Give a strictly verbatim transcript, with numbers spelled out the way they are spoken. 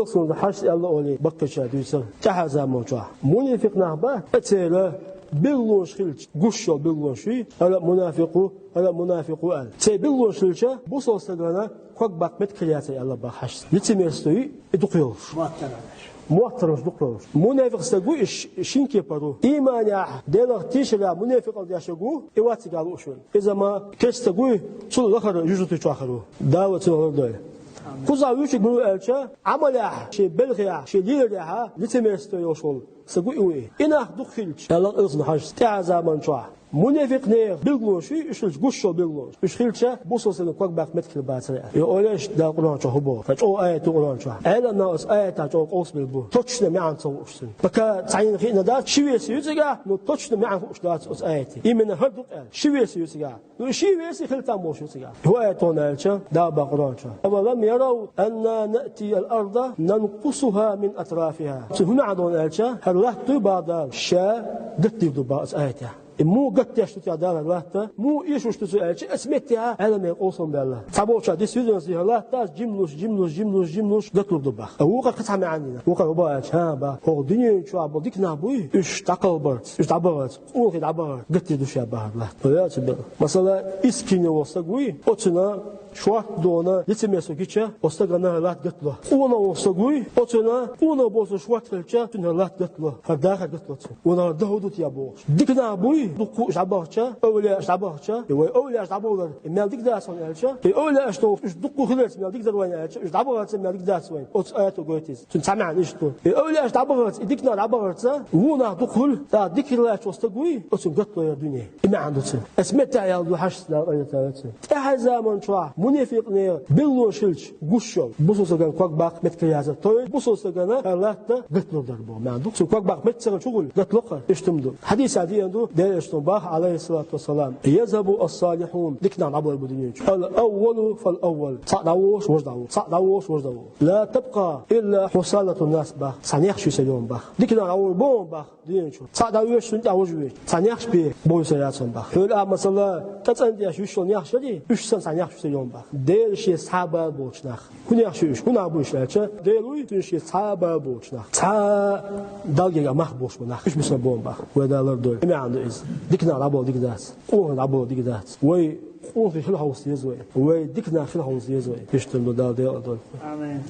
Расулан хьажа аьлла олий баккхийча дуьйцар. ТӀаьхьа заман чохь мунафикъ нах ба, церан билгалонаш хилча, гуш йолу билгалонаш ю, хӀара мунафикъ ву, хӀара мунафикъ ву аьлла. Церан билгалонаш хилча, бусалба стагана ког баккха меттиг хир яцара аьлла бах хьажа. Лицемерство ю, и дукха йолуш. Моттаргаш дукха йолуш. Мунафикъ стаг ву, и ш-, шин кепара ву. Ийманехь, Делах тешарехь мунафикъалла деш ву, и вац цигахь лууш верг. Иза ма керста стаг ву, цул лахара южатуй чохь хир ву. Дала цунах лардойла. Кхузахь вуьйцург мила ву аьлча, Ӏамалехь, шен белхехь, шен леларехь лицемерство йолуш волу стаг ву и ву и. И нах дукха хилча, аьлла Расулан хьажа, тӀаьхьа заман чохь мунафикъ нехан билгалонаш ю, уьш хилча гуш йолу билгалонаш. Уьш хилча, бусалба стагана ког баккха меттиг хир бацара аьлла. И олуш Дала Къуръан чохь хӀун боху? Ткъа чӀогӀа аят ду Къуръан чохь. Ӏеламнаха оцу аятехь чӀогӀа къовсам бина бу. Точно маьӀна ца хууш цуьнан. Пока цхьаьнна хиъна дац, ши версия ю цигахь, но точно маьӀна хууш дац оцу аятан. Именно хӀара ду-кх аьлла, ши версия ю цигахь. Ну, и ши версия хила там болуш ю цигахь. ХӀун аят ду аьлча, Дала боху Къуръан чохь: «أولم يروا أنا نأتي الأرض ننقصها من أطرافها». Цуьнан хӀун маьӀна ду аьлча, хӀара латта дуй боху Дала, ша гатдийр ду боху оцу аятехь. И муха гатдеш ду те Дала хӀара латта, муха эшош ду цо аьлча, оцу меттехь Ӏеламнаха къовсам баьлла. Цхьаболчара дисвиденс ю хӀара латта, жимлуш, жимлуш, жимлуш, жимлуш гатдур ду боху. А вукхара кхин цхьа маьӀна дина. Вукхара хӀун боху аьлча, хӀан боху, хӀокху дуьнен чохь болу дика нах буй, уьш дӀакхалбарца, уьш дӀабахарца, къонахий дӀабахарца гатдийр ду ша боху хӀара латта. Вай яц бен. Масала, искренне волу стаг вуй, оцунна шорта дона лицемерство гича, оцу стагана хӀара латта гатдо. Къонах волу стаг вуй, оцунна къонах боцург шорта хилча, цунна хӀара латта гатдо, хӀара дахар гатдо цунна. Вуна хӀара даха ду те бохуш. Дика нах буй, дуккха а уьш дӀабахча, овлияаш дӀабахча, и вай овлияаш дӀабахалар, и мел дика дац вайна аьлча, и овлияаш дохуш, уьш дуккха хиларца мел дика дара вайна аьлча, уьш дӀабахарца мел дика дац вайна. Оцу аято гойту иза. Цуьнан цхьа маьӀна иштта ду. И овлияаш дӀабахарца, и дика нах дӀабахарца, вон нах дукха хуьлу, тӀаккха дика хир лаьтташ волу стаг вуй, оцунна гатдо хӀара дуьне. И маьӀна ду цуьнан. Оцу меттехь аьлла ду хьажа, Дала къинхетам бойла цунна. ТӀаьхьа заман чохь мунафикъ нехан билгалонаш хилча гуш йолу, бусалба стагана ког баккха меттиг хир яцара, то есть бусалба стагана хӀара латта гатдалур дара боху маьӀна ду. Цунна ког баккха меттиг ца хилча хӀун хуьлу? Гатдало-кх хӀара. Иштта ма ду. Хьадисехь деана ду, Делан Элчано боху, Ӏалайхиссалату вассалам: «يذهب الصالحون», дика нах дӀабахар бу дуьнен чу. «الأول فالأول». Цхьаъ дӀаволуш, важа дӀаволу. Цхьаъ дӀаволуш, важа дӀаволу. «لا تبقى إلا حصالة الناس», боху. Цхьа нехаш ю ца йолу боху. Дика нах дӀаволур бу боху дуьнен чу. Цхьаъ дӀавоьдуш, цуьнан тӀехь важа воьдуш. Цхьа нехаш бен бой ца яц вайна боху. Хьоьлу а масала, тӀе цӀандан деш йиш йолу нехаш яра, уьш санна цхьа нехаш ю ца йолу боху. Делан шен схьабала болчу нах. ХӀун нехаш ю уьш? ХӀун нах бу уьш аьлча, Дела вуй, цуьнан шен схьабала болчу нах. Цхьа Далла гергахь мах болуш бу нах. Уьш бу сан боху боху. Вай Дала лардойла. И маьӀна ду иза. Дика нах дӀабахар дика дац. Къонахий дӀабахар дика дац. Вай къонахий хила хьовса деза вай. Вай дика нах хила хьовса деза вай. Иштта ма ду, Дала декъала дойла. Амин. Амин.